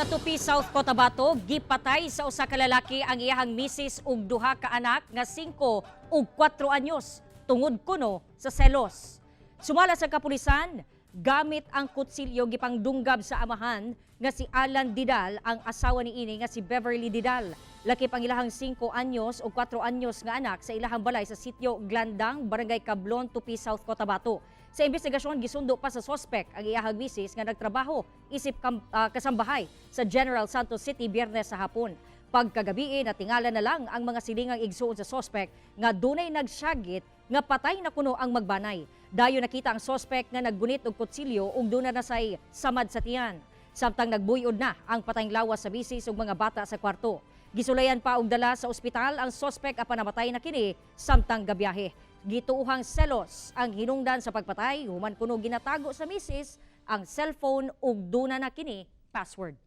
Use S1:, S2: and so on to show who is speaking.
S1: Sa Tupi, South Cotabato, gipatay sa usa ka lalaki ang iyahang misis ug duha ka anak nga 5 ug 4 anyos tungod kuno sa selos. Sumala sa kapulisan, gamit ang kutsilyo, gipangdunggab sa amahan nga si Alan Didal ang asawa ni ini nga si Beverly Didal. Lakip ang ilahang 5 anyos ug 4 anyos nga anak sa ilahang balay sa sitio Glandang, Barangay Cablon, Tupi, South Cotabato. Sa investigasyon, gisundo pa sa sospek ang iyahang misis nga nagtrabaho isip kasambahay sa General Santos City Biyernes sa hapon. Pagkagabii, natingala na lang ang mga silingang igsuon sa sospek nga dunay nagsyagit nga patay na kuno ang magbanay. Dayon nakita ang sospek nga naggunit og kutsilyo ug duna na say samad sa tiyan. Samtang nagbuyod na ang patayng lawas sa misis ug mga bata sa kwarto. Gisulayan pa og dala sa ospital ang sospek apan namatay na kini samtang gabiyahe. Gituuhang selos ang hinungdan sa pagpatay human kuno ginatago sa misis ang cellphone ug duna na kini password.